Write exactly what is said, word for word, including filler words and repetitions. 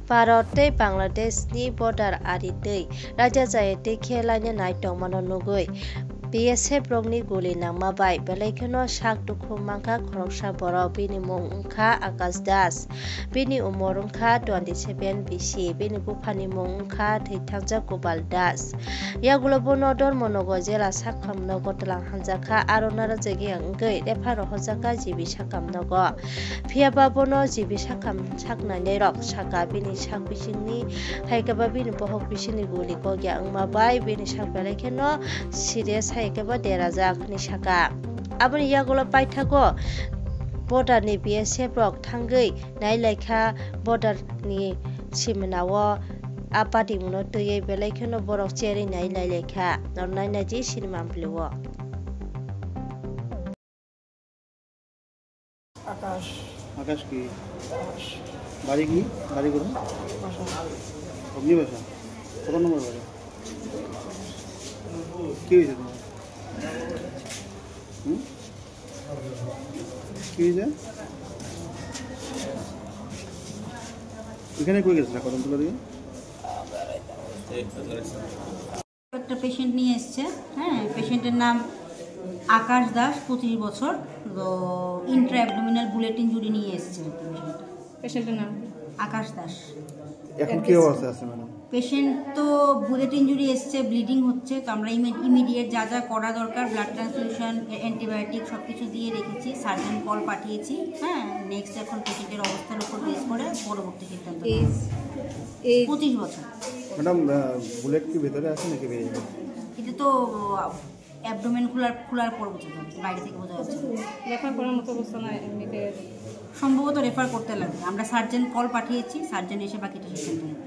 Bharat tei Bangladeshni border ari twi raida chaya twi khe lainani tongmano nugwi B S F rokni guli nangma bai belai kheno sak dukhu mankha khoroksa borok, bini mung wngkha Akash Das, bini umor wngkha twenty seven bisi, bini buphani mung wngkha Thwithangjak Gopal Das. Yagulo bono Dharmanagar jela sakhamnogo tlang hamjakha, aro narajagwi wngwi refer rohorjakha G B sakhamnogo. Phiya ba bono G B sakham saknainairok sakha, bini sak bisingni hai khe ba bini bohok bisingni guli kok ya wngma bai bini sak belai kheno serious hai khe ba derajak hinwi sakha. Aboni yagulo paithago border ni B S F rok thangwi nailaikha, border ni simna o a patimungno twiwi belai kheno borok cherwi nailailaikha. Nornai naidi sinima amplio. আকাশ। আকাশ কি? আকাশ। বাড়ি কি? বাড়ি কোথায়? বাসা। অগ্নিবাসা। কত নম্বর বাড়ি? কি হয়েছে তোমার? হুম? কি হয়েছে? এখানে কই গেছিলা কদমতলা দিয়ে? একটা পেশেন্ট নিয়ে এসছে। হ্যাঁ, পেশেন্টের নাম আকাশ দাস, পঁচিশ বছর। তো ইন্ট্রা অ্যাবডোমিনাল বুলেট ইনজুরি নিয়ে এসছে আর কি পেশেন্ট। পেশেন্টের নাম কি? আকাশ দাস। এখন কি অবস্থা আছে ম্যাডাম? পেশেন্ট তো বুলেট ইনজুরি এসছে, ব্লিডিং হচ্ছে। তো আমরা ইমি-, ইমিডিয়েট যা যা করা দরকার, ব্লাড ট্রান্সফিউশন, অ্যান্টিবায়োটিক সব কিছু দিয়ে রেখেছি। সার্জন কল পাঠিয়েছি। হ্যাঁ, নেক্সট এখন পেশেন্টের অবস্থার উপর বেস করে পরবর্তী সিদ্ধান্ত নেওয়া হবে। এজ? এজ? পঁচিশ বছর। ম্যাডাম, আহ, বুলেট কি ভেতরে আছে নাকি বেরিয়ে গেছে? এটা তো, আহ, অ্যাবডোমেন খোলার, খোলার পর বোঝা যাচ্ছে, বাইরে থেকে বোঝা যাচ্ছে না। রেফার করার মতো অবস্থা নয় এমনিতে। সম্ভবত রেফার করতে লাগবে। আমরা সার্জন কল পাঠিয়েছি, সার্জন এসে বাকিটা সিদ্ধান্ত নেবে।